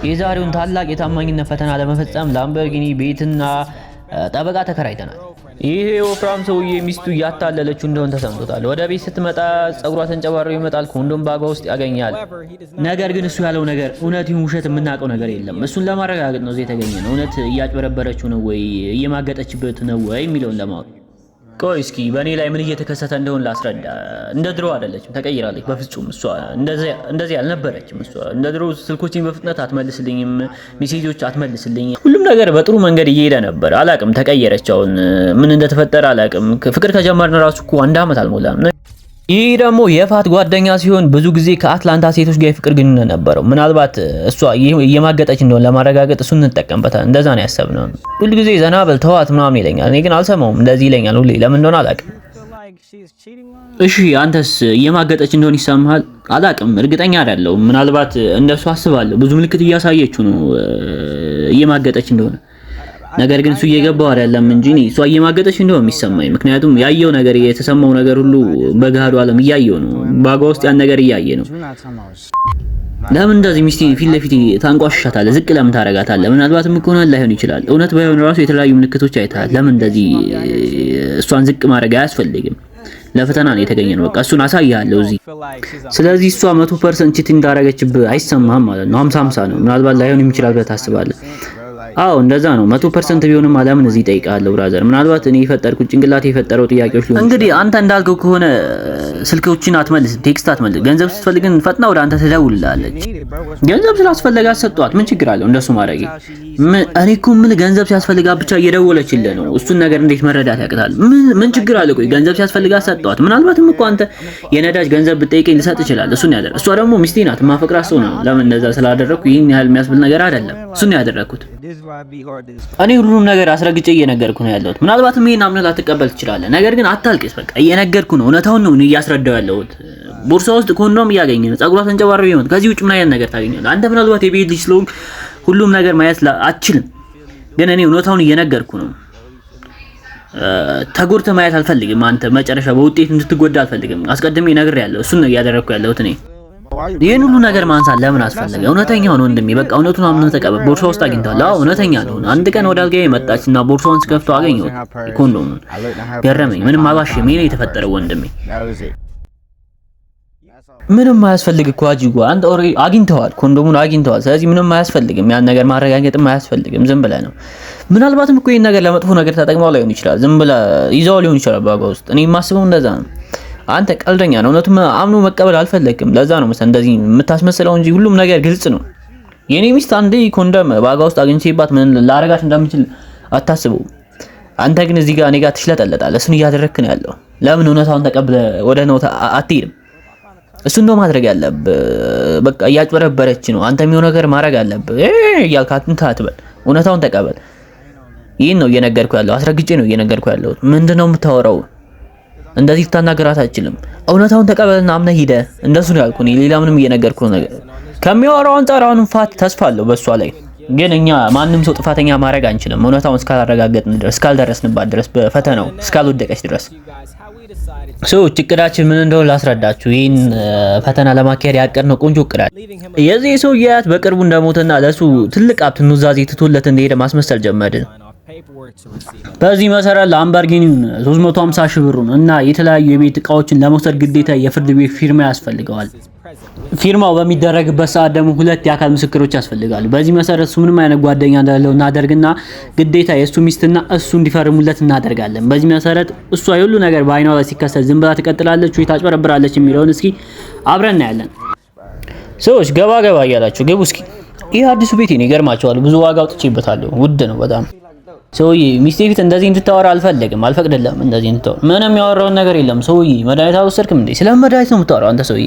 የዛሬውን ታላቅ የታማኝነት ፈተና ለመፈጸም ላምበርጊኒ ቤትና ጠበቃ ተከራይተናል። ይሄ ወፍራም ሰውዬ ሚስቱ እያታለለችው እንደሆነ ተሰምቶታል። ወደ ቤት ስትመጣ ጸጉሯ ተንጨባሮ ይመጣል። ኮንዶም bag ዋ ውስጥ ያገኛል። ነገር ግን እሱ ያለው ነገር እውነት ይሁን ውሸት የምናውቀው ነገር የለም። እሱን ለማረጋገጥ ነው እዚህ የተገኘነው። እውነት እያጭበረበረችው ነው ወይ እየማገጠችበት ነው ወይ የሚለውን ለማወቅ። ቆይ እስኪ በእኔ ላይ ምን እየተከሰተ እንደሆነ ላስረዳ። እንደ ድሮ አይደለችም፣ ተቀይራለች። በፍጹም እሷ እንደዚህ አልነበረችም። እሷ እንደ ድሮ ስልኮችን በፍጥነት አትመልስልኝም፣ ሜሴጆች አትመልስልኝም። ሁሉም ነገር በጥሩ መንገድ እየሄደ ነበር። አላቅም፣ ተቀየረች። አሁን ምን እንደተፈጠረ አላቅም። ፍቅር ከጀመርን ራሱ እኮ አንድ አመት አልሞላም። ይህ ደግሞ የፋት ጓደኛ ሲሆን ብዙ ጊዜ ከአትላንታ ሴቶች ጋር የፍቅር ግንኙነት ነበረው። ምናልባት እሷ እየማገጠች እንደሆነ ለማረጋገጥ እሱን እንጠቀምበታል። እንደዛ ነው ያሰብነው። ሁል ጊዜ ዘና በል ተዋት ምናምን ይለኛል። እኔ ግን አልሰማውም። እንደዚህ ይለኛል ሁሌ። ለምን እንደሆነ አላውቅም። እሺ አንተስ እየማገጠች እንደሆነ ይሰማሃል? አላውቅም፣ እርግጠኛ አይደለሁም። ምናልባት እንደሱ አስባለሁ። ብዙ ምልክት እያሳየችው ነው እየማገጠች እንደሆነ። ነገር ግን እሱ እየገባው አይደለም እንጂ እኔ እሷ እየማገጠች እንደሆነ የሚሰማኝ፣ ምክንያቱም ያየው ነገር የተሰማው ነገር ሁሉ በገሃዱ ዓለም እያየው ነው። Bag ዋ ውስጥ ያን ነገር እያየ ነው። ለምን እንደዚህ ሚስቴ ፊት ለፊት ታንቋሽሻታለህ? ዝቅ ለምን ታረጋታለህ? ምናልባትም እኮ እውነት ላይሆን ይችላል። እውነት ባይሆን ራሱ የተለያዩ ምልክቶች አይተሃል። ለምን እንደዚህ እሷን ዝቅ ማድረግ አያስፈልግም። ለፈተና ነው የተገኘነው። በቃ እሱን አሳይሃለሁ እዚህ። ስለዚህ እሷ 100% cheat እንዳረገችብህ አይሰማህም ማለት ነው። 50-50 ነው። ምናልባት ላይሆን ይችላል ብለህ ታስባለህ። አዎ እንደዛ ነው። 100% ቢሆንም ለምን እዚህ እጠይቅሃለሁ brother። ምናልባት እኔ የፈጠርኩት ጭንቅላቴ የፈጠረው ጥያቄዎች ሊሆን እንግዲህ አንተ እንዳልከው ከሆነ ስልኮችን አትመልስ፣ text አትመልስ። ገንዘብ ስትፈልግ ግን ፈጥና ወደ አንተ ትደውልልሃለች። ገንዘብ ስላስፈለጋት ሰጧት። ምን ችግር አለው እንደሱ ማድረግ? እኔ እኮ ምን ገንዘብ ሲያስፈልጋት ብቻ እየደወለችልህ ነው። እሱን ነገር እንዴት መረዳት ያቅታል? ምን ችግር አለ? ቆይ ገንዘብ ሲያስፈልጋት ሰጧት። ምናልባትም እኮ አንተ የነዳጅ ገንዘብ ብትጠይቀኝ ልሰጥ እችላለሁ። እሱን ያደረ እሷ ደግሞ ሚስቴ ናት፣ የማፈቅራት ሰው ነው። ለምን እንደዛ ስላደረኩ ይህን ያህል የሚያስብል ነገር አይደለም። እሱን ያደረኩት እኔ ሁሉንም ነገር አስረግጬ እየነገርኩ ነው ያለሁት። ምናልባትም ይሄን አምነህ ላትቀበል ትችላለህ። ነገር ግን አታልቅስ። በቃ እየነገርኩ ነው፣ እውነታውን ነው እኔ እያስረዳው ያለሁት። ቦርሳ ውስጥ ኮንዶም እያገኘ ነው፣ ጸጉሯ ተንጨባሮ ይሆን። ከዚህ ውጭ ምን አይነት ነገር ታገኛለህ አንተ? ምናልባት የቤት ልጅ ስለሆንክ ሁሉም ነገር ማየት አትችልም። ግን እኔ እውነታውን እየነገርኩ ነው። ተጎድተህ ማየት አልፈልግም። አንተ መጨረሻ በውጤት እንድትጎዳ አልፈልግም። አስቀድሜ ነግሬሃለሁ። እሱን ነው እያደረግኩ ያለሁት እኔ። ይህን ሁሉ ነገር ማንሳት ለምን አስፈለገ? እውነተኛ ነው ወንድሜ። በቃ እውነቱን አምነህ ተቀበል። ቦርሳ ውስጥ አግኝተዋል። አዎ እውነተኛ ነው። አንድ ቀን ወደ አልጋዬ መጣች እና ቦርሳውን ስከፍተው አገኘሁት ኮንዶሙን። ገረመኝ። ምንም አልዋሽም። ይሄ ነው የተፈጠረው ወንድሜ። ምንም አያስፈልግ እኮ አጂጓ። አንተ already አግኝተዋል፣ ኮንዶሙን አግኝተዋል። ስለዚህ ምንም አያስፈልግም፣ ያን ነገር ማረጋገጥም አያስፈልግም። ዝም ብለህ ነው። ምናልባትም እኮ ይሄን ነገር ለመጥፎ ነገር ተጠቅመው ላይሆን ይችላል። ዝም ብለህ ይዘው ሊሆን ይችላል bag ዋ ውስጥ። እኔ የማስበው እንደዛ ነው። አንተ ቀልደኛ ነው። እውነቱን አምኖ መቀበል አልፈለግም። ለዛ ነው መሰለህ እንደዚህ የምታስመስለው እንጂ ሁሉም ነገር ግልጽ ነው። የኔ ሚስት አንዴ ኮንዶም bag ዋ ውስጥ አግኝቼባት ምን ላረጋት እንደምችል አታስበው። አንተ ግን እዚህ ጋር እኔ ጋር ትሽለጠለጣለህ። እሱን እያደረግክ ነው ያለው። ለምን እውነታውን ተቀብለህ ወደ ነው አትሄድም? እሱን ነው ማድረግ ያለብህ። በቃ እያጭበረበረች ነው። አንተ የሚሆን ነገር ማድረግ አለብህ እያልክ እንትን አትበል። እውነታውን ተቀበል። ይህን ነው እየነገርኩ ያለው። አስረግጬ ነው እየነገርኩ ያለው። ምንድነው የምታወራው? እንደዚህ ልታናገራት አትችልም። እውነታውን ተቀበልና አምነህ ሂደህ እንደሱ ነው ያልኩህ። እኔ ሌላ ምንም እየነገርኩህ ነገር ከሚያወራው አንጻር አሁንም ፋት ተስፋ አለው በእሷ ላይ። ግን እኛ ማንም ሰው ጥፋተኛ ማድረግ አንችልም፣ እውነታውን እስካላረጋገጥን ድረስ፣ እስካልደረስንባት ድረስ፣ በፈተናው እስካልወደቀች ድረስ። ሰዎች እቅዳችን ምን እንደሆነ ላስረዳችሁ። ይህን ፈተና ለማካሄድ ያቀድነው ቆንጆ እቅድ አለ። የዚህ ሰውዬ አያት በቅርቡ እንደሞተና ለሱ ትልቅ ሀብት ኑዛዜ ትቶለት እንደሄደ ማስመሰል ጀመርን። በዚህ መሰረት ላምበርጊኒውን 350 ሺህ ብሩን እና የተለያዩ የቤት እቃዎችን ለመውሰድ ግዴታ የፍርድ ቤት ፊርማ ያስፈልገዋል። ፊርማው በሚደረግበት ሰዓት ደግሞ ሁለት የአካል ምስክሮች ያስፈልጋሉ። በዚህ መሰረት እሱ ምንም አይነት ጓደኛ እንዳለው እናደርግና ግዴታ የእሱ ሚስትና እሱ እንዲፈርሙለት እናደርጋለን። በዚህ መሰረት እሷ የሁሉ ነገር በአይኗ ላይ ሲከሰት ዝም ብላ ትቀጥላለች ወይ ታጭበረብራለች የሚለውን እስኪ አብረን እናያለን። ሰዎች ገባ ገባ እያላችሁ ግቡ እስኪ። ይህ አዲሱ ቤቴ ነው። ይገርማቸዋል። ብዙ ዋጋ አውጥቼበታለሁ። ውድ ነው በጣም። ሰውዬ ሚስቴ ፊት እንደዚህ እንድታወራ አልፈልግም፣ አልፈቅድልህም። እንደዚህ እንድታወራ ምንም ያወራውን ነገር የለም። ሰውዬ መድኃኒት አልወሰድክም እንዴ? ስለ መድኃኒት ነው የምታወራው አንተ ሰውዬ?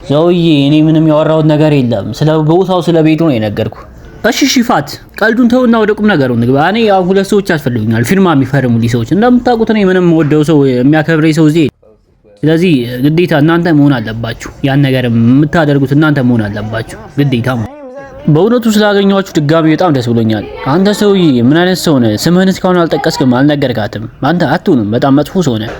ሰውዬ እኔ ምንም ያወራሁት ነገር የለም። ስለ ቦታው ስለ ቤቱ ነው የነገርኩህ። እሺ ሽፋት ቀልዱን ተውና ወደ ቁም ነገሩ እንግባ። እኔ ያው ሁለት ሰዎች ያስፈልጉኛል፣ ፊርማ የሚፈርሙልኝ ሰዎች። እንደምታውቁት እኔ ምንም ወደው ሰው የሚያከብረኝ ሰው እዚህ። ስለዚህ ግዴታ እናንተ መሆን አለባችሁ። ያን ነገር የምታደርጉት እናንተ መሆን አለባችሁ ግዴታ። በእውነቱ ስላገኘኋችሁ ድጋሚ በጣም ደስ ብሎኛል። አንተ ሰውዬ ምን አይነት ሰው ነህ? ስምህን እስካሁን አልጠቀስክም፣ አልነገርካትም። አንተ አትሆንም፣ በጣም መጥፎ ሰው ነህ።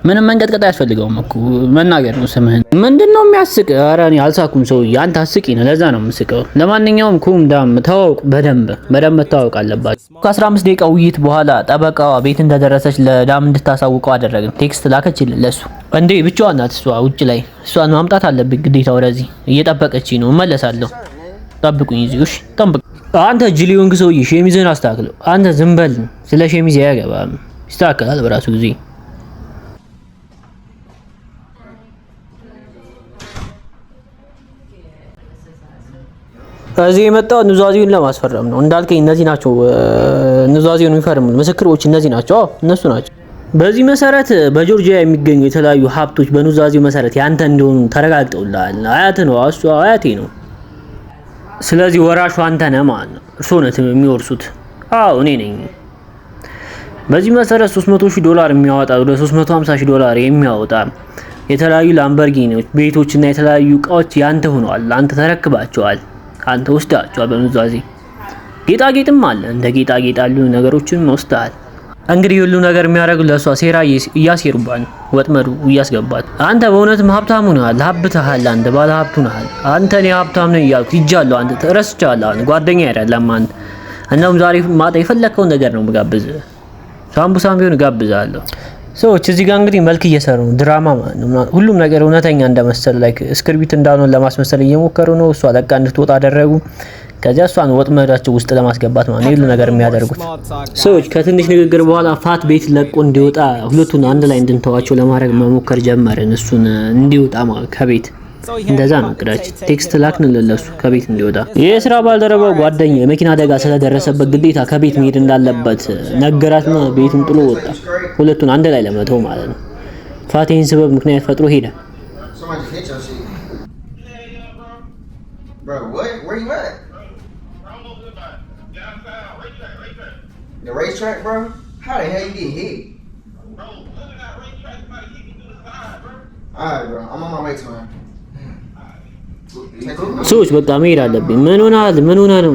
ምንም መንቀጥቀጥ አያስፈልገውም እኮ፣ መናገር ነው ስምህን። ምንድን ነው የሚያስቅ? ኧረ እኔ አልሳኩም ሰውዬ፣ አንተ አስቂ ነው፣ ለዛ ነው የምስቀው። ለማንኛውም ኩም ዳም ተዋውቅ፣ በደንብ በደንብ መተዋወቅ አለባቸው። ከ15 ደቂቃ ውይይት በኋላ ጠበቃዋ ቤት እንደደረሰች ለዳም እንድታሳውቀው አደረግን። Text ላከችልን ለሱ። እንዴ ብቻዋን ናት እሷ ውጭ ላይ፣ እሷን ማምጣት አለብኝ ግዴታ። ወደዚህ እየጠበቀች ነው። እመለሳለሁ። ጠብቁኝ እዚሁ እሺ፣ ጠብቅ። አንተ ጅል የሆንክ ሰውዬ ሸሚዝህን አስተካክለው። አንተ ዝም በል፣ ስለ ሸሚዝ አያገባም። ይስተካከላል በራሱ ጊዜ። እዚህ የመጣው ኑዛዜውን ለማስፈረም ነው። እንዳልከኝ እነዚህ ናቸው ኑዛዜውን የሚፈርሙት ምስክሮች እነዚህ ናቸው። አዎ እነሱ ናቸው። በዚህ መሰረት በጆርጂያ የሚገኙ የተለያዩ ሀብቶች በኑዛዜው መሰረት ያንተ እንደሆኑ ተረጋግጠውልሃል። አያትህ ነው፣ እሱ አያቴ ነው። ስለዚህ ወራሹ አንተ ነህ ማለት ነው። እርስዎ ነህ የሚወርሱት? አዎ እኔ ነኝ። በዚህ መሰረት 300 ሺህ ዶላር የሚያወጣ፣ ወደ 350 ሺህ ዶላር የሚያወጣ የተለያዩ ላምበርጊኒዎች፣ ቤቶች እና የተለያዩ እቃዎች ያንተ ሆነዋል። አንተ ተረክባቸዋል። አንተ ወስዳቸዋል በኑዛዜ። ጌጣጌጥም አለ። እንደ ጌጣጌጥ ያሉ ነገሮችን ወስደሃል። እንግዲህ ሁሉ ነገር የሚያደርጉ ለእሷ ሴራ እያሴሩባት ነው፣ ወጥመዱ እያስገባት። አንተ በእውነትም ሀብታም ሆነሃል፣ ሀብተሃል። አንተ ባለ ሀብቱ ነሃል። አንተ እኔ ሀብታም ነኝ እያልኩ ይጃለሁ። አንተ ተረስቻለሁ። አንተ ጓደኛ አይደለም አንተ። እንደውም ዛሬ ማታ የፈለግከውን ነገር ነው የምጋብዝህ። ሳምቡሳም ቢሆን እጋብዝሃለሁ። ሰዎች እዚህ ጋር እንግዲህ መልክ እየሰሩ ነው፣ ድራማ ማለት ነው። ሁሉም ነገር እውነተኛ እንደመሰለ like script እንዳልሆነ ለማስመሰል እየሞከሩ ነው። እሷ ለቃ እንድትወጣ አደረጉ። ከዚያ እሷን ወጥመዳቸው ውስጥ ለማስገባት ማለት ነው ሁሉ ነገር የሚያደርጉት። ሰዎች ከትንሽ ንግግር በኋላ ፋት ቤት ለቆ እንዲወጣ ሁለቱን አንድ ላይ እንድንተዋቸው ለማድረግ መሞከር ጀመርን። እሱን እንዲወጣ ማለት ከቤት፣ እንደዛ ነው እቅዳችን። Text ላክን ለሱ ከቤት እንዲወጣ። የስራ ባልደረባው ጓደኛ የመኪና አደጋ ስለደረሰበት ግዴታ ከቤት መሄድ እንዳለበት ነገራትና ቤቱን ጥሎ ወጣ። ሁለቱን አንድ ላይ ለመተው ማለት ነው። ፋቴን ስበብ ምክንያት ፈጥሮ ሄደ። Somebody just hit your shit. Bro, what? Where you at? The racetrack, bro? How the hell you get hit? Alright, bro. I'm on my way to him. Text him. ሰዎች በቃ መሄድ አለብኝ። ምን ሆነሃል? ምን ሆነህ ነው?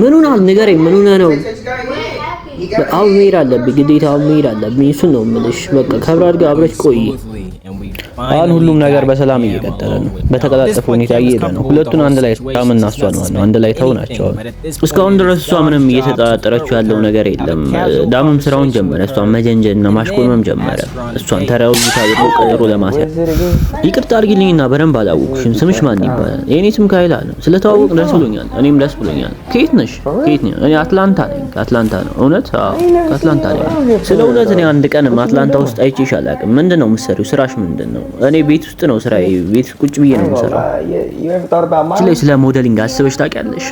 ምን ሆነሃል? ንገረኝ። ምን ሆነህ ነው? Text you got hit. He got አሁን hit. መሄድ አለብኝ፣ ግዴታ አሁን መሄድ አለብኝ። እሱን ነው የምልሽ። በቃ ከብራድ ጋር አብረሽ ቆይ። አሁን ሁሉም ነገር በሰላም እየቀጠለ ነው። በተቀላጠፈ ሁኔታ እየሄደ ነው። ሁለቱን አንድ ላይ ሳምና እሷን ማለት ነው አንድ ላይ ተው ናቸው። እስካሁን ድረስ እሷ ምንም እየተጠራጠረችው ያለው ነገር የለም። ዳምም ስራውን ጀመረ። እሷን መጀንጀንና ማሽኮርመም ጀመረ። እሷን ተራውታ አድርጎ ቀጠሮ ለማስያዝ። ይቅርታ አድርጊልኝና በደንብ አላወቅኩሽም። ስምሽ ማን ይባላል? የእኔ ስም ካይላ ነው። ስለተዋወቅ ደስ ብሎኛል። እኔም ደስ ብሎኛል። ከየት ነሽ? ከየት ነው? እኔ አትላንታ ነኝ። ከአትላንታ ነው። እውነት? አዎ ከአትላንታ ነኝ። ስለ እውነት እኔ አንድ ቀንም አትላንታ ውስጥ አይቼሽ አላውቅም። ምንድን ነው የምትሰሪው? ስራሽ ምንድን ነው? እኔ ቤት ውስጥ ነው ስራዬ። ቤት ቁጭ ብዬ ነው የምሰራው። You ever thought about ስለ ስለ modeling አስበሽ ታውቂያለሽ?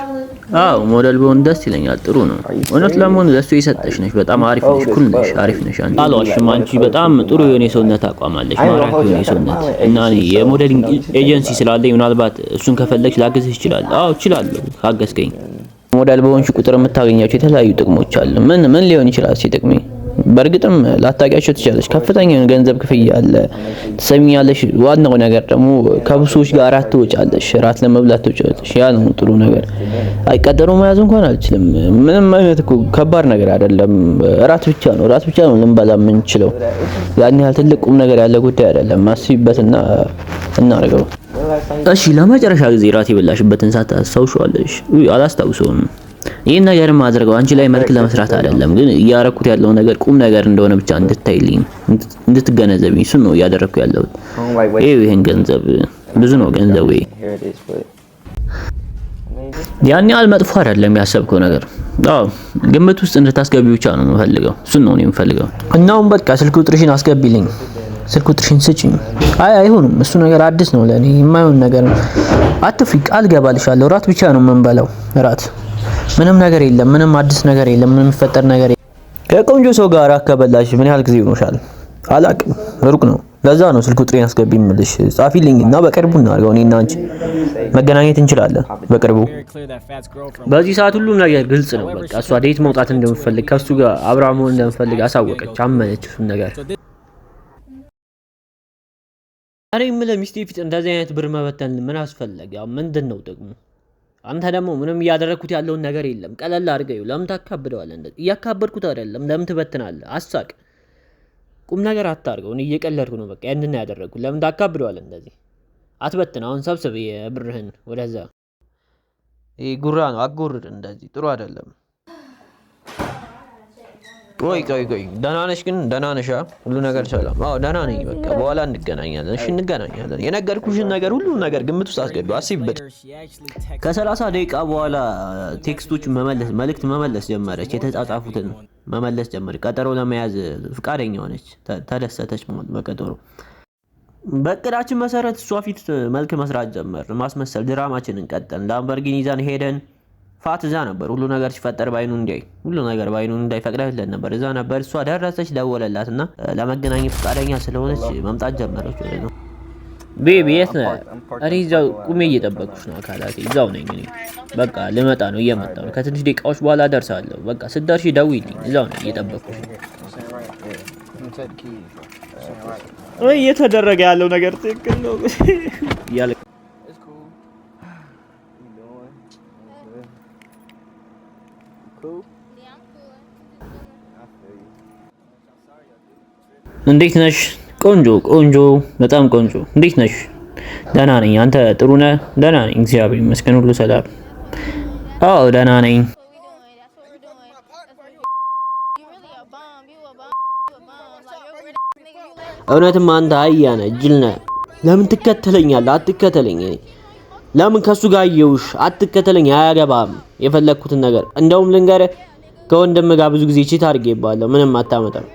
አዎ ሞዴል ብሆን ደስ ይለኛል። ጥሩ ነው። እውነት ለመሆን ለሱ የሰጠሽ ነሽ። በጣም አሪፍ ነሽ፣ cool ነሽ፣ አሪፍ ነሽ። አንቺ አልዋሽም። አንቺ በጣም ጥሩ የሆነ የሰውነት አቋም አለሽ፣ ማራኪ የሆነ የሰውነት፣ እና እኔ የ modeling agency ስላለኝ ምናልባት እሱን ከፈለግሽ ላግዝሽ እችላለሁ። አዎ እችላለሁ፣ ካገዝከኝ። ሞዴል በሆንሽ ቁጥር የምታገኛቸው የተለያዩ ጥቅሞች አሉ። ምን ምን ሊሆን ይችላል? ሲጥቅሜ በእርግጥም ላታውቂያቸው ትችላለች። ከፍተኛ የሆነ ገንዘብ ክፍያ አለ። ትሰሚኛለሽ። ዋናው ነገር ደግሞ ከብዙ ሰዎች ጋር እራት ትወጫለሽ፣ እራት ለመብላት ትወጫለሽ። ያ ነው ጥሩ ነገር። አይ ቀጠሮ መያዝ እንኳን አልችልም። ምንም አይነት እኮ ከባድ ነገር አይደለም። እራት ብቻ ነው፣ እራት ብቻ ነው ልንበላ የምንችለው። ያን ያህል ትልቅ ቁም ነገር ያለ ጉዳይ አይደለም። አስቢበትና እናድርገው። እሺ ለመጨረሻ ጊዜ እራት የበላሽበትን ሰዓት ታስታውሺዋለሽ? ውይ አላስታውሰውም። ይህን ነገር ማድረገው አንቺ ላይ መልክ ለመስራት አይደለም፣ ግን እያረኩት ያለው ነገር ቁም ነገር እንደሆነ ብቻ እንድታይልኝ፣ እንድትገነዘብኝ እሱን ነው እያደረኩ ያለሁት። ይኸው ይሄን ገንዘብ፣ ብዙ ነው ገንዘቡ። Here it is, but ያን ያህል መጥፎ አይደለም ያሰብከው ነገር። አዎ ግምት ውስጥ እንድታስገቢ ብቻ ነው የምፈልገው። እሱን ነው እኔ የምፈልገው። እና አሁን በቃ ስልክ ቁጥርሽን አስገቢልኝ። ስልክ ቁጥርሽን ስጪኝ። አይ አይሆንም፣ እሱ ነገር አዲስ ነው ለኔ፣ የማይሆን ነገር ነው። አትፍሪ፣ ቃል ገባልሻለሁ። እራት ብቻ ነው የምንበላው። እራት፣ ምንም ነገር የለም። ምንም አዲስ ነገር የለም። ምንም የሚፈጠር ነገር የለም። ከቆንጆ ሰው ጋር እራት ከበላሽ ምን ያህል ጊዜ ሆኖሻል? አላቅም፣ ሩቅ ነው። ለዛ ነው ስልክ ቁጥሬን አስገቢ የምልሽ። ጻፊልኝ እና በቅርቡ እናድርገው። እኔና አንቺ መገናኘት እንችላለን በቅርቡ። በዚህ ሰዓት ሁሉም ነገር ግልጽ ነው። በቃ እሷ date መውጣት እንደምትፈልግ፣ ከእሱ ጋር አብራ መሆን እንደምትፈልግ አሳወቀች፣ አመነች እሱን ነገር። እኔ የምልህ ሚስቴ ፊት እንደዚህ አይነት ብር መበተን ምን አስፈለገ? ምንድን ነው ጥቅሙ? አንተ ደግሞ ምንም እያደረግኩት ያለውን ነገር የለም። ቀለል አድርገው። ለምን ታካብደዋለህ? እንደዚህ እያካበድኩት አይደለም። ለምን ትበትናለህ? አሳቅ። ቁም ነገር አታርገው። እኔ እየቀለድኩ ነው። በቃ ያንን ነው ያደረግኩት። ለምን ታካብደዋለህ እንደዚህ? አትበትን። አሁን ሰብስብ የብርህን ወደዛ። ይህ ጉራ ነው። አጎርድ እንደዚህ ጥሩ አይደለም። ቆይ ቆይ ቆይ፣ ደህና ነሽ ግን? ደህና ነሽ? ሁሉ ነገር ሰላም? አዎ ደህና ነኝ። በቃ በኋላ እንገናኛለን። እሺ እንገናኛለን። የነገርኩሽን ነገር ሁሉ ነገር ግምት ውስጥ አስገቢው፣ አስቢበት። ከ30 ደቂቃ በኋላ text ኦች መመለስ፣ መልእክት መመለስ ጀመረች። የተጻጻፉትን መመለስ ጀመረች። ቀጠሮ ለመያዝ ፍቃደኛ ሆነች። ተደሰተች ማለት በቀጠሮ። በእቅዳችን መሰረት እሷ ፊት መልክ መስራት ጀመር፣ ማስመሰል ድራማችንን ቀጠልን። ላምበርጊኒ ይዘን ሄደን ፋት እዛ ነበር። ሁሉ ነገር ሲፈጠር ባይኑ እንዲያይ፣ ሁሉ ነገር ባይኑ እንዲያይ ፈቅደህለት ነበር። እዛ ነበር። እሷ ደረሰች፣ ደወለላት እና ለመገናኘት ፈቃደኛ ስለሆነች መምጣት ጀመረች ወደ ነው። Baby የት ነህ? እኔ እዛው ቁሜ እየጠበቅኩሽ ነው። አካላቴ እዛው ነኝ እኔ። በቃ ልመጣ ነው፣ እየመጣሁ ነው። ከትንሽ ደቂቃዎች በኋላ ደርሳለሁ። በቃ ስትደርሺ ደውይልኝ። እዛው ነኝ፣ እየጠበቅኩሽ ነው። እየተደረገ ያለው ነገር ትክክል ነው እያለ It's cool. You doing? Good. You cool? Yeah, I'm cool. I feel you. እንዴት ነሽ? ቆንጆ ቆንጆ፣ በጣም ቆንጆ። እንዴት ነሽ? ደህና ነኝ። አንተ ጥሩ ነህ? ደህና ነኝ፣ እግዚአብሔር ይመስገን፣ ሁሉ ሰላም። አዎ ደህና ነኝ። That's what we doing. That's what we're doing. That's what you really a bum. You a bum. You a bum. Like you're a weird nigga. You let እውነትም አንተ አህያ ነህ፣ ጅል ነህ። ለምን ትከተለኛለህ? አትከተለኝ። እኔ ለምን ከሱ ጋር አየሁሽ? አትከተለኝ፣ አያገባም። የፈለግኩትን ነገር እንደውም ልንገርህ፣ ከወንድም ጋር ብዙ ጊዜ cheat አድርጌብሃለሁ። ምንም አታመጣም።